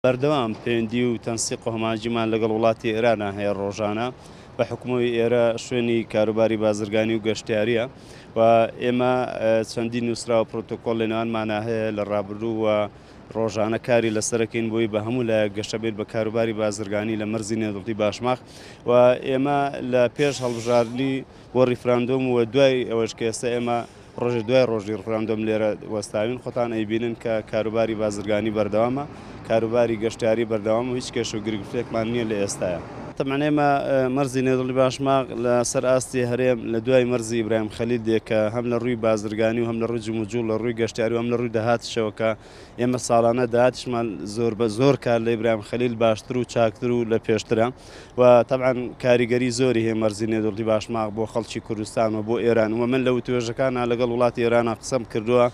بەردەوام پەیوەندی و تەنسیق و هەماهەنگیمان لەگەڵ وڵاتی ئێرانا هەیە ڕۆژانە بە حوکمەوەی ئێرە شوێنی کاروباری بازرگانی و گەشتیاریە و ئێمە چەندین نووسراوە پرۆتۆکۆڵ لەنێوانمانا هەیە لە ڕابردوو و ڕۆژانە کاری لەسەرەکەین بۆی بە هەموو لایەک گەشە بێت بە کاروباری بازرگانی لە مەرزی نێودەوڵەتی باشماخ و ئێمە لە پێش هەڵبژاردنی بۆ ڕیفراندۆم و دوای ئەوەش کە ئێستا ئێمە ڕۆژێ دوای ڕۆژی ڕیفراندۆم لێرە وەستاوین، خۆتان ئەیبینن کە کاروباری بازرگانی بەردەوامە، کاروباری گەشتیاری بەردەوامە و هیچ کێشە و گرفتێکمان نییە لە ئێستایا. تەبعەن ئێمە مەرزی نێودەوڵەتی باشماخ لە سەر ئاستی هەرێم لە دوای مەرزی ئیبراهیم خەلیل دێ کە هەم لە ڕووی بازرگانی و هەم لە ڕووی جموجوڵ لە ڕووی گەشتیاری و هەم لە ڕووی داهاتیشەوە کە ئێمە ساڵانە داهاتیشمان زۆر بە زۆر کار لە ئیبراهیم خەلیل باشتر و چاکتر و لە پێشترە. و تەبعەن کاریگەری زۆری هەیە مەرزی نێودەوڵەتی باشماخ بۆ خەڵکی کوردستان و بۆ ئێران و من لە وتوێژەکانا لەگەڵ وڵاتی ئێرانا قسەم کردووە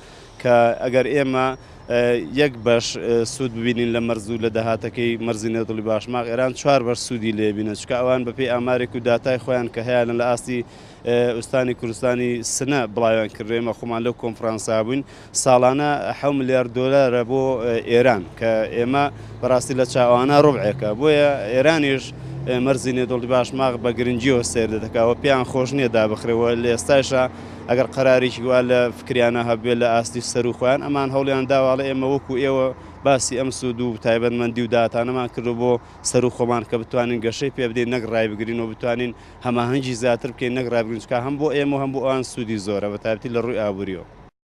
کە ئەگەر ئێمە یەک بەش سوود ببینین لە مەرز و لە داهاتەکەی مەرزی نێودەوڵەتی باشماخ ئێران چوار بەش سوودی لێ بینە چونکە ئەوان بەپێی ئامارێک و داتای خۆیان کە هەیانە لە ئاستی ئوستانی کوردستانی سنە بڵاویان کردووە ئێمە خۆمان لەو کۆنفرانسە بووین ساڵانە حەو ملیار دۆلارە بۆ ئێران کە ئێمە بەڕاستی لە چاوانە ڕوبعێکە بۆیە ئێرانیش مەرزی نێودەوڵەتی باشماخ بە گرنگیەوە سەیر دەکاوە پێیان خۆش نییە دابخرێەوە لە ئێستایشا ئەگەر قەرارێکی وا لە فکریانە هەبێ لە ئاستی سەر و خۆیان ئەمان هەوڵیان داواڵە ئێمە وەکو ئێوە باسی ئەم سوود و تایبەتمەندی و داتانەمان کردو بۆ سەر و خۆمان کە بتوانین گەشەی پێ بدەین نەک ڕایبگرین و بتوانین هەماهەنگی زیاتر بکەین نەک ڕابگرین چونکە هەم بۆ ئێمە و هەم بۆ ئەوان سوودی زۆرە بە تایبەتی لە ڕووی ئابووریەوە.